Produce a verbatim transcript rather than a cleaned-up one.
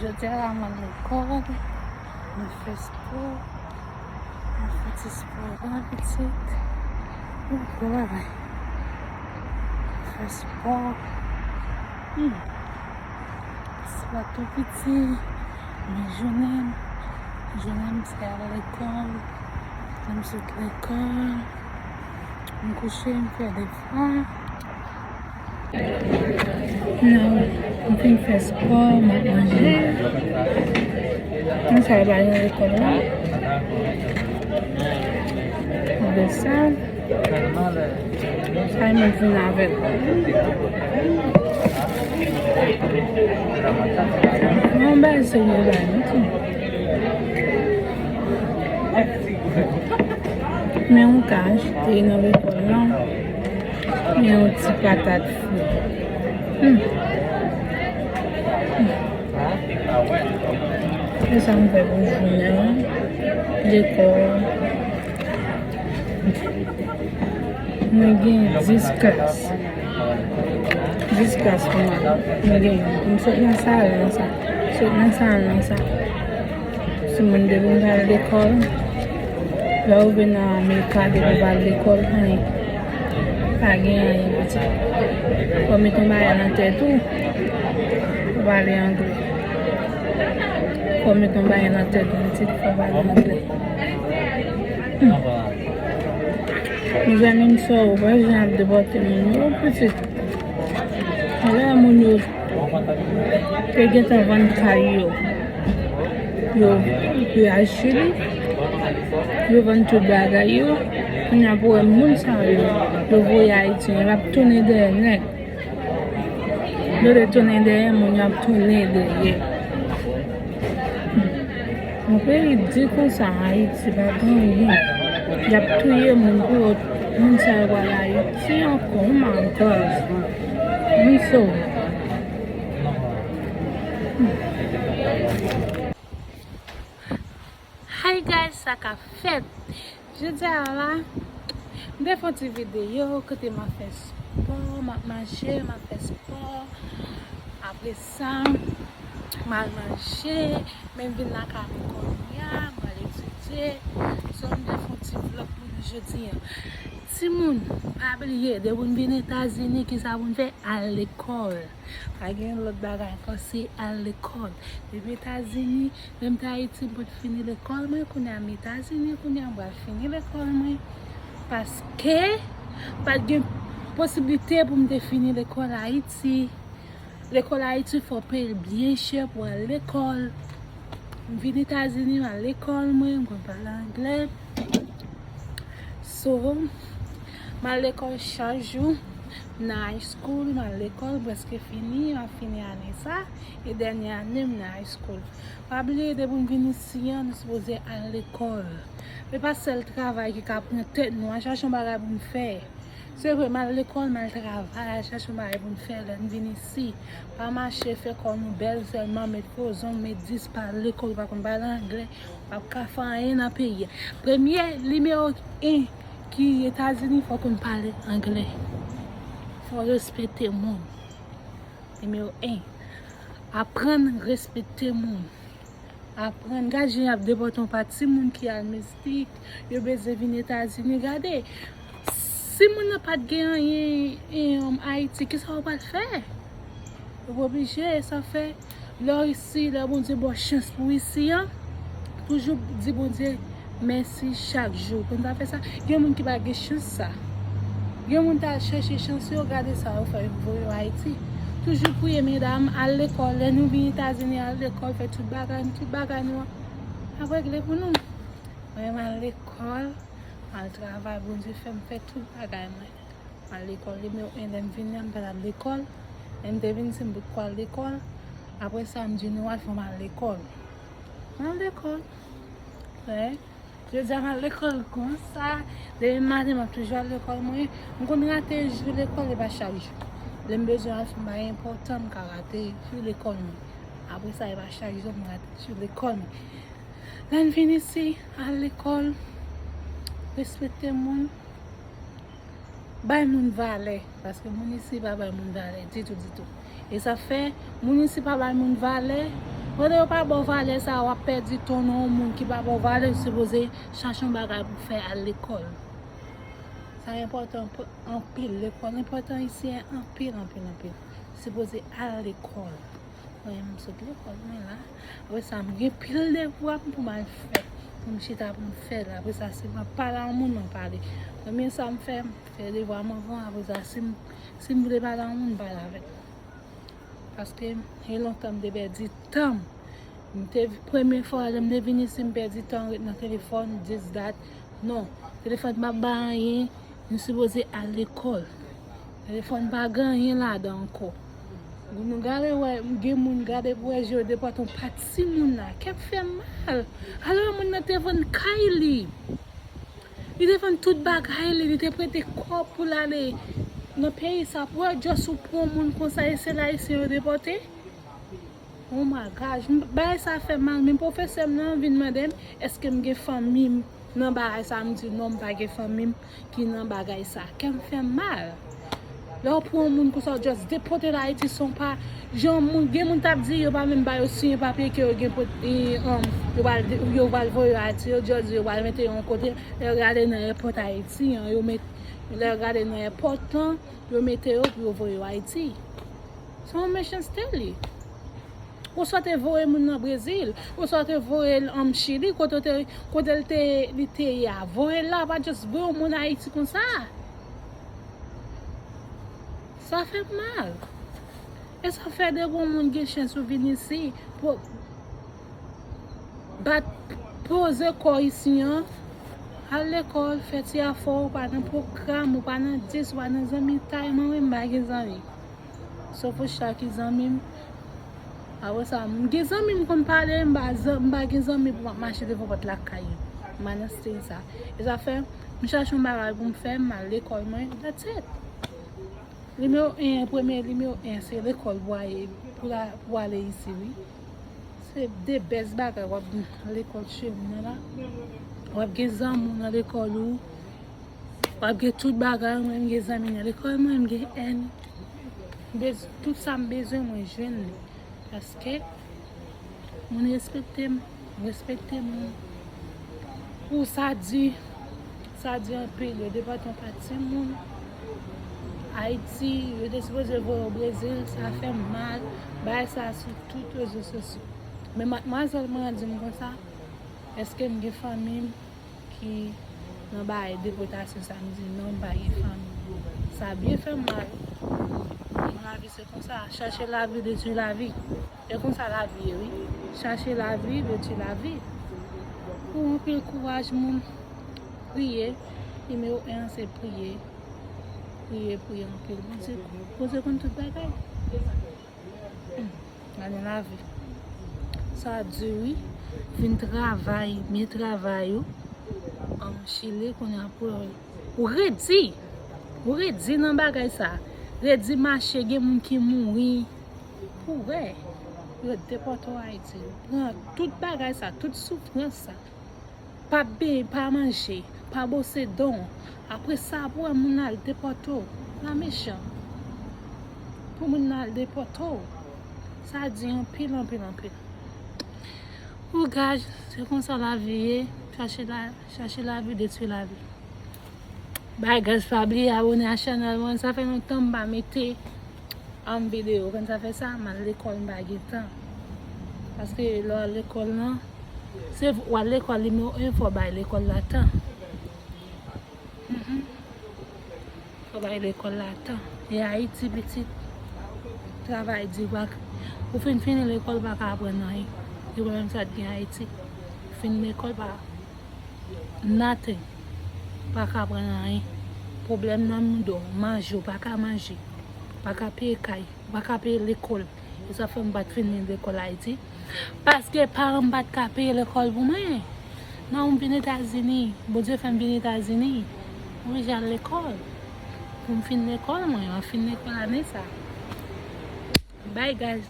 Jodi a, m al lekòl, mwen fè spò, mwen fè ti spò la, pitit. Mwen fè bagay. Fè spò. Hmm. Se pa tou piti, men jounen m, jounen m se al lekòl. Lè m sot lekòl, m kouche, m fè devwa. Non, m fin fè spò, m ap manje. Konsa yo ba nou lekòl la. Apre sa, sa mwen vin avèk. Yon bagay serye ba nou tou. Men yon ka achte nan lekòl la. Men yon ti patat fri. Hmm. Hmm. Se sa m fè pou jounen an. Lekòl. Mwen gen dis klas. Dis klas pou mwen. Mwen gen, m sot nan sa, al nan sa. Sot nan sa, al nan sa. Timoun depi m pa al lekòl, lè ou rive nan Amerika, depi w pa al lekòl, anyen. Pa gen anyen, pitit. Fò w met yon bagay nan tèt ou, fò w pale anglè. Fò w met yon bagay nan tèt ou, pitit, fò w pale anglè. Hmm. Mezanmi, m sòri, ou wè jan y ap depòte moun yo, pitit. Alò, moun yo te gentan vann kay yo. Yo, yo al Chili. Yo vann tout bagay yo. Kounye a pou wè moun sa yo, yo voye Ayiti, yo ap tounen dèyè nèg. Yo te tounen dèyè moun, y ap tounen dèyè. Yon peyi di konsa, Ayiti pa gen anyen. Y ap touye moun pou yo, moun sa yo pral Ayiti ankò. Oh my God. Moun sòri. Hi guys, sa k ap fèt? Jodi a la, m te fè yon ti videyo kote m ap fè spò, m ap mache, m ap fè spò. Apre sa, m al manje, men m vin lakay mwen kounye a, m al etidye. So, m te fè yon ti vlòg pou nou jodi a. Timoun, pa bliye, depi w vin Etazini, kisa pou n fè? Al lekòl. Pa gen lòt bagay ankò, se al lekòl. Depi Etazini, lè m te Ayiti, m pot fini lekòl mwen, kounye a m Etazini, kounye a m pral fini lekòl mwen. Paske pa t gen posiblite pou m te fini lekòl Ayiti. Lekòl Ayiti, fò w peye l byen chè pou al lekòl. M vin Etazini, m al lekòl mwen, m konn pale anglè. So, m al lekòl chak jou. M nan high school, m al lekòl, m prèske fini, m ap fini ane sa. E dènye ane m nan high school. Pa bliye, depi n vin isi an, nou sipoze al lekòl. E pa sèl travay ki ka pran tèt nou, al chache yon bagay pou n fè. Se vre, m al lekòl, m al travay, al chache yon bagay pou n fè lè n vin isi. Pa mache fè kò nou bèl sèlman, met fo zong, met dis, pa al lekòl, ou pa konn pale anglè, w ap ka fè anyen nan peyi a. Premye, nimewo en ki Etazini, fò w konn pale anglè. Fò w respekte moun. Nimewo en, aprann respekte moun. Aprann, gad jan y ap depòte yon pa timoun ki al Mistik, yo bezwen vin Etazini. Gade, si moun nan pa t gen anyen, em, Ayiti, kisa w pral fè? Ou oblije, sa fè, lè w isi, lè Bondye ba w chans pou w isi an, toujou di Bondye mèsi chak jou. Konn sa fè sa? Gen moun ki pa gen chans sa. Gen moun t al chèche chans yo, gade sa yo fè, yo voye yo Ayiti. Toujou priye, medam, al lekòl. Lè nou vin Etazini, al lekòl, fè tout bagay nou, tout bagay nou ap regle pou nou. Mwen, m al lekòl, m al travay, Bondye fè m fè tout bagay mwen. M al lekòl, nimewo en, lè m vin la, m pa t al lekòl. Lè m te vin, se m potko al lekòl. Apre sa, m di, nou al, fò m al lekòl. M al lekòl. Wè. Jodi a, m al lekòl konsa. Depi maten, m ap toujou al lekòl mwen. M konn rate jou lekòl, e pa chak jou. Lè m bezwen al fè yon bagay enpòtan, m ka rate jou lekòl mwen. Apre sa, e pa chak jou m rate jou lekòl mwen. Lè n vin isi, al lekòl, respekte moun, bay moun valè, paske moun isi pa bay moun valè ditou, ditou. E sa fè, moun isi pa bay moun valè, Pandan yo pa ba w valè sa, w ap pèdi tan nan yon moun ki pa ba w valè, ou sipoze chache yon bagay pou fè al lekòl. Sa enpòtan anpil. Lekòl enpòtan isi anpil, anpil, anpil. Sipoze al lekòl. Mwen, m sot lekòl, mwen la. Apre sa, m gen pil devwa pou m al fè. Pou m chita, pou m fè l. Apre sa, si m ap pale a yon moun, mwen pale. Premye sa m fè, m fè devwa m anvan. Apre sa, si m, si m vle pale a yon moun, m pale avè l. Paske, gen lontan m te pèdi tan m. M te, premye fwa, lè m te vin isi, m pèdi tan, ret nan telefòn, this, that. Non, telefòn pa bay anyen, nou sipoze al lekòl. Telefòn pa gen anyen ladan ankò. Nou gade wè, gen moun gade pou wè je yo depòte yon pa timoun la. Kè m fè m mal. Alò moun nan te vann kay li. Li te vann tout bagay li, li te prete kòb pou l ale nan peyi sa. Pou wè just ou pran yon moun konsa e se la isi yo depòte. Oh my gosh, m- bagay sa fè m mal. Men pwofesè m nan vin mande m, èske m gen fanmi m nan bagay sa. M di non, m pa gen fanmi m ki nan bagay sa. Kè m fè m mal. Lè w pran yon moun konsa, w just depòte l Ayiti san pa. Jan moun, gen moun t ap di yo pa menm ba yo siyen papye ke yo gen pot, e, um, yo pral de- yo pral voye yo Ayiti, yo just di yo pral mete yo yon kote. Lè yo gade nan èpòt Ayiti an, yo met, lè yo gade nan èpòt lan, yo mete yo pou yo voye yo Ayiti. Se yon mechanste li. Oswa te voye moun nan Brezil, oswa te voye l an Chili, kote te, kote l te, li te ye a. Voye l la, pa just voye yon moun Ayiti konsa. Sa fè m mal. E sa fè depi yon moun gen chans ou vin isi, pou bat poze kò isi an, al lekòl, fè ti afè w, ou pa nan pwogram, ou pa nan dis, ou pa nan zanmitay. Mwen menm m pa gen zanmi. Sof Richard ki zanmi m. Apre sa, m gen zanmi m konn pale, m pa zan- m pa gen zanmi pou m ap mache devan pòt lakay yo. M pa nan stil sa. E sa fè, m chache yon bagay pou m fè, m al lekòl mwen, that's it. Nimewo en, premye nimewo en, se lekòl pou ale, pou la- pou ale isi, wi. Se the best bagay w ap gen lekòl che m nan la. W ap gen zanmi w nan lekòl ou. W ap gen tout bagay, mwen m gen zanmi nan lekòl, mwen m gen èn. Bez- tout sa m bezwen, mwen jwenn li. Paske moun respekte m, m respekte moun. Pou sa di, sa di anpil, yo depòte yon pa timoun Ayiti, yo te sipoze voye yo Brezil, sa fè m mal. Bagay sa sou tout rezo sosyo. Men madmwazèl mwen an di m konsa, èske m gen fanmi m ki nan bagay depòtasyon sa, m di non, m pa gen fanmi. Sa byen fè m mal. Nan lavi se konsa, chache lavi detwi lavi. E konsa lavi ye, wi. Chache lavi detwi lavi. Pou anpil kouraj moun, priye. Nimewo en an se priye. Priye, priye anpil. Bondye, Bondye konn tout bagay. Hmm, gade lavi. Sa di wi, vin travay, men travay ou. An Chile, kounye a pou ou redi. Ou redi nan bagay sa. Redi mache, gen moun ki mouri. Pou wè, yo depòte w Ayiti. Pran tout bagay sa, tout soufrans sa. Pa benyen, pa manje, pa bwose dan w. Apre sa, pou wè moun al depòte w. La mechan. Pou moun al depòte w. Sa di anpil, anpil, anpil. Ou gaj, se konsa lavi ye. Chache la, chache lavi, detwi lavi. Bay gaz, pa bliye abone a chanèl mwen. Sa fè lontan m pa mete an videyo. Konn sa fè sa, m al lekòl, m pa gen tan. Paske lè w al lekòl lan, se w al lekòl nimewo en, fò w bay lekòl la tan. Mhm. Fò w bay lekòl la tan. E Ayiti pitit, travay di, ou pa k- ou fin fini lekòl, ou pa ka aprann anyen. Se pwoblèm sa t gen Ayiti. Fin lekòl, pa nothing. Pa ka aprann anyen. Pwoblèm nan mouda w, manje, ou pa ka manje. Ou pa ka peye kay, ou pa ka peye lekòl. E sa fè m pa t fini lekòl Ayiti. Paske paran m pa t ka peye lekòl pou mwen. Nan m vin Etazini, Bondye fè m vin Etazini. M oblije al lekòl. Pou m fin lekòl mwen, an fin lekòl ane sa. Bye guys.